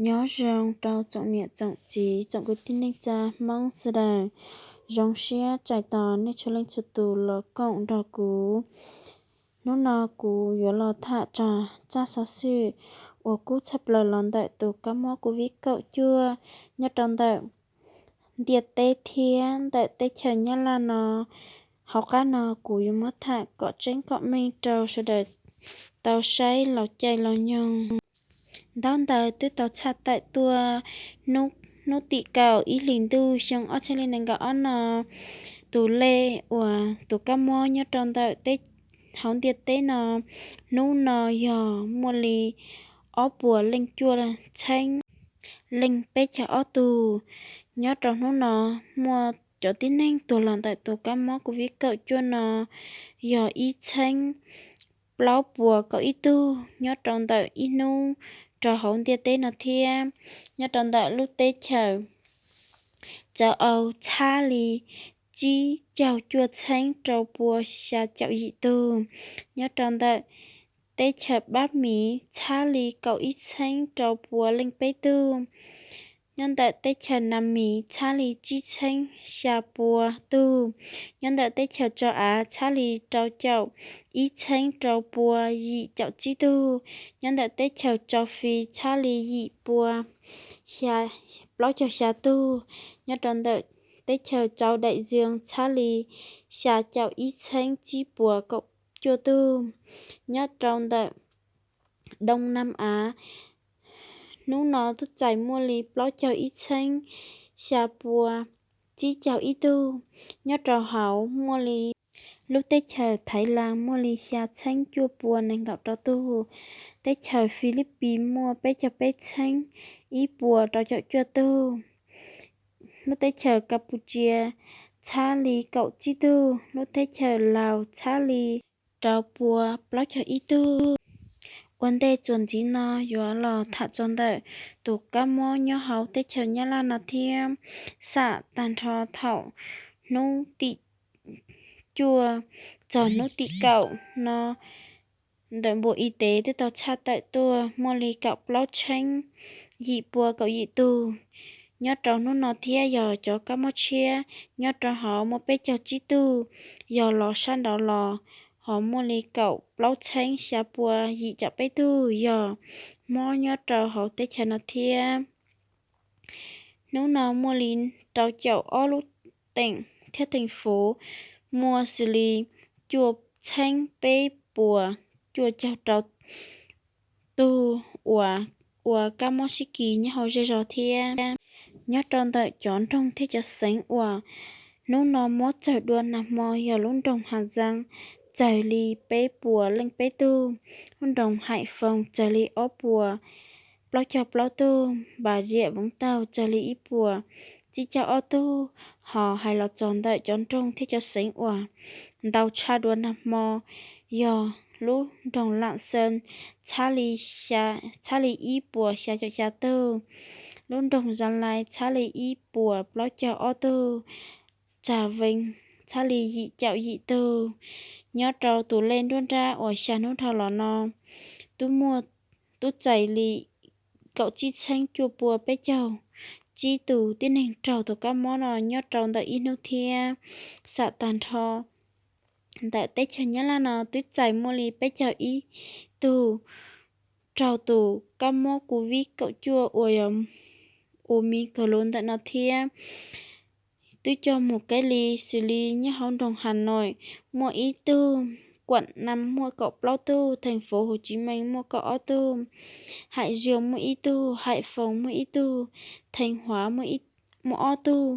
Nyob zoo rau tsoom niam tsoom txiv tsoom kwv tij neej tsa Hmoob sawv daws. Zoo siab txais tos nej txhua leej txhua tus los koom nrog kuv. Hnub no kuv yuav los tham txog tsab xov xwm uas kub tshaj plaws los ntawm tus kab mob covid kaum cuaj nyob rau ntawm ntiaj teb thiab ntawm teb chaws Nyab Laj no. Hauv qab no kuv yuav muab tham kom tseeb kom meej rau sawv daws tau saib los caij los nyoog. Ntaub ntawv twb tau tshaj tawm tuaj hnub tim kaum ib hlis ntuj xyoo ob txhiab li nees nkaum ob no, tus lej uas tus kab mob nyob rau ntawm hauv ntiaj teb no, hnub no yog muaj li ob puas leej cuaj txheeb leej peb caug ob tug. Nyob rau hnub no muaj cov tib neeg tuag los ntawm tus kab mob covid kaum cuaj no yog ib txheeb plaub puas kaum ib tug nyob rau ntawm ib hnub rau hauv ntiaj teb no thiab. Nyob rau ntawm lub teb chaws Tsav Aus txhab li tsib caug cuaj txheeb rau pua xya caum yim tug. Nyob rau ntawm teb chaws Pab Miv txhab li kaum ib txheeb rau pua leej peb tug. Nyob ntawm teb chaws Nas Miv txhab li tsib txheeb xya pua tug. Nyob ntawm teb chaws Tsau Av txhab li rau caum ib txheeb rau pua yim caum tsib tug. Nyob ntawm teb chaws Tsau Fis txhab li yim pua plaub caug xya tug. Nyob rau ntawm teb chaws Tsau Daim Zws txhab li xya caum ib txheeb tsib puas kaum cuaj tug. Nyob rau ntawm Doo Nam Av, hnub no twb txais muaj li plaub caug ib txheeb xya pua tsib caug ib tug. Nyob rau hauv muaj li lub teb chaws Thaiv Las muaj li xya txheeb cuaj pua nees nkaum rau tug. Teb chaws Filib Pis muaj peb caug peb txheeb ib puas rau caum cuaj tug. Lub teb chaws Kas Pus Tsias txhab li kaum tsib tug. Lub teb chaws Laus txhab li rau pua plaub caug ib tug. Ua ntej txuas ntxiv no yuav los tham txog ntawm tus kab mob nyob hauv teb chaws Nyab Laj no thiab. Xam tag nrho thaum hnub tim cuaj txog hnub tim kaum no, ntawm npua i tev twb tau tshaj tawm tuaj muaj li kaum plaub txheeb yim pua kaum yim tug. Nyob rau hnub no thiab yog cov kab mob tshiab nyob rau hauv muaj peb caug tsib tug yog los sab nraud los, ho muaj li kaum plaub txheeb xya pua yim caum peb tug yog mob nyob rau hauv teb chaws no thiab. Hnub no muaj li rau caum ob lub teem thiab theej fuv, muaj xws li cuaj txheeb peb puas cuaj caug rau tug uas ua kab mob sib kis nyob hauv zej zog thiab. Nyob rau ntawm cov nroog thiab cov xeev uas hnub no mob txawg dua nag hmo yog lub nroog Has Zaas txawg li peb puas leej peb tug, lub nroog Haim Foos txawg li ob puas plaub caug plaub tug, Npas Ziam Voov Taug txawg li ib puas tsib caug ob tug. Ho hais los txog ntawm cov nroog thiab cov xeev uas ntau tshaj dua nag hmo yog lub nroog Lam Xees txhab li ib puas xya caum xya tug, lub nroog Zas Lais txhab li ib puas plaub caug ob tug, Tsas Vees txhab li yim caum yim tug. Nyob rau tus lej nruab nrab uas xya hnub dhau los no, twb muaj, twb txais li kaum tsib txheeb cuaj pua peb caug tsib tus tib neeg raug tus kab mob no nyob rau ntawm ib hnub thiab. Xam tag nrho ntawm teb chaws Nyab Laj no twb txais muaj li peb caug ib tug raug tus kab mob covid kaum cuaj uas yog Omicron ntawm no thiab. Twb coj mus kev li xws li nyob hauv nroog Has Nois muaj ib tug, Kuam Nam muaj kaum plaub tug, theej fuv Hu Tsis Mees muaj kaum ob tug, Haim Zuag muaj ib tug, Haim Foos muaj ib tug, Theej Huav muaj ob tug,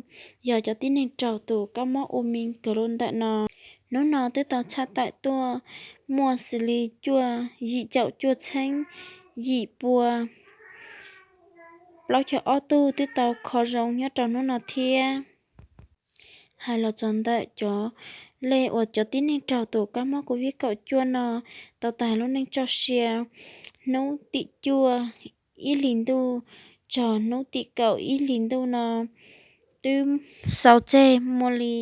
yog cov tib neeg raug tus kab mob Omicron ntawm no. Hnub no twb tau tshaj tawm tuaj muaj xws li cuaj, yim caum cuaj txheeb yim pua plaub caug ob tug twb tau kho zoo nyob rau hnub no thiab. Hais los txog ntawm cov lej uas cov tib neeg raug tus kab mob covid kaum cuaj no tau tag lub neej txoj sia hnub tim cuaj ib hlis ntuj txog hnub tim kaum ib hlis ntuj no, twb xaus tseg muaj li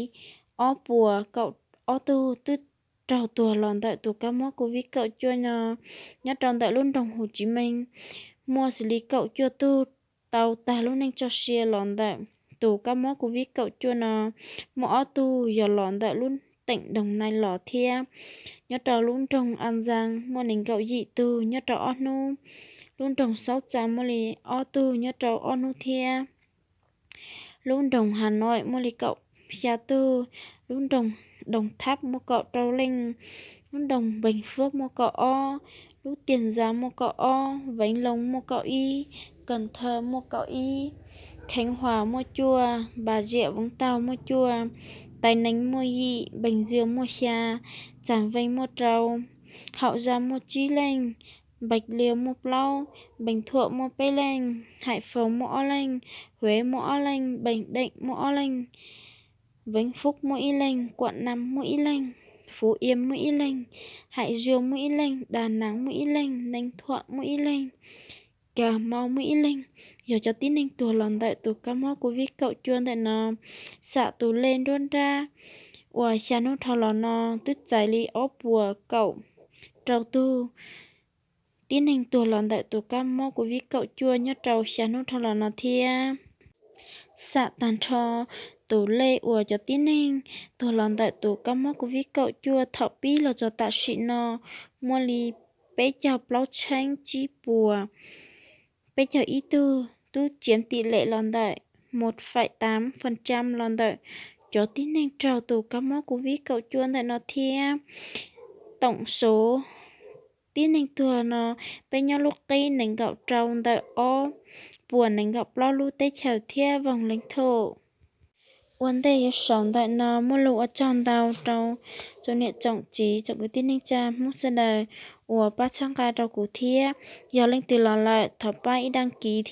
ob puas kaum ob tug twb raug tuag los ntawm tus kab mob covid kaum cuaj no nyob rau ntawm lub nroog Hu Tsis Mees. muaj xws li kaum cuaj tug tau tag lub neej tso sia los ntawm tus kab mob COVID kaum cuaj no. Muaj ob tug yog los ntawm lub teem Doos Nais los thiab. Nyob rau lub nroog An Zaas muaj nees nkaum yim tug nyob rau ob hnub. Lub nroog Saub Txas muaj li ob tug nyob rau ob hnub thiab. Lub nroog Has Noim muaj li kaum xya tug. Lub nroog Doos Thab muaj kaum rau leej. Lub nroog Npeeg Fuab muaj kaum ob. Lub Tiaj Ntxas muaj kaum ob. Veev Loo muaj kaum ib. Kas Thas muaj kaum ib. Kheev Huas muaj cuaj. Npas Ziam Voov Taug muaj cuaj. Tais Nees muaj yim. Npeeg Ntxwg muaj xya. Txas Veej muaj rau. Haum Zaj muaj tsib leej. Npeeg Lias muaj plaub. Npeeg Thuam muaj peb leej. Haim Faus muaj ob leej. Huev muaj ob leej. Npeeg Deem muaj ob leej. Veev Fub muaj ib leeg. Kuam Nam muaj ib leeg. Fuv Iam muaj ib leeg. Haim Zuag muaj ib leeg. Das Nas muaj ib leeg. Nees Thuam muaj ib leeg. Kas Mau muaj ib leeg. Yog cov tib neeg tuag los ntawm tus kab mob COVID kaum cuaj ntawm no. Xam tus lej nruab nrab uas xya hnub dhau los no twb txais li ob puas kaum rau tug tib neeg tuag los ntawm tus kab mob COVID kaum cuaj nyob rau xya hnub dhau los no thiab. Xam tag nrho tus lej uas cov tib neeg tuag los ntawm tus kab mob COVID kaum cuaj thaum pib los txog tam sim no muaj li peb caug plaub txheeb tsib puas peb caug ib tug, twb chiếm tỷ lệ los ntawm một phẩy tám phần trăm los ntawm cov tib neeg raug tus kab mob COVID kaum cuaj ntawm no thiab. Tổng số tib neeg tuag no peb nyob lub qib nees nkaum rau ntawm ob puas nees nkaum plaub lub teb chaws thiab vùng lãnh thổ. Ua ntej yuav sau ntawm no muaj lus ua tsaug ntau rau tsoom niam tsoom txiv tsoom kwv tij neej tsa Hmoob sawv daws uas pab txhawb nqa rau kuv thiab. Yog leej twg los lawm thov pab ib đăng ký thiab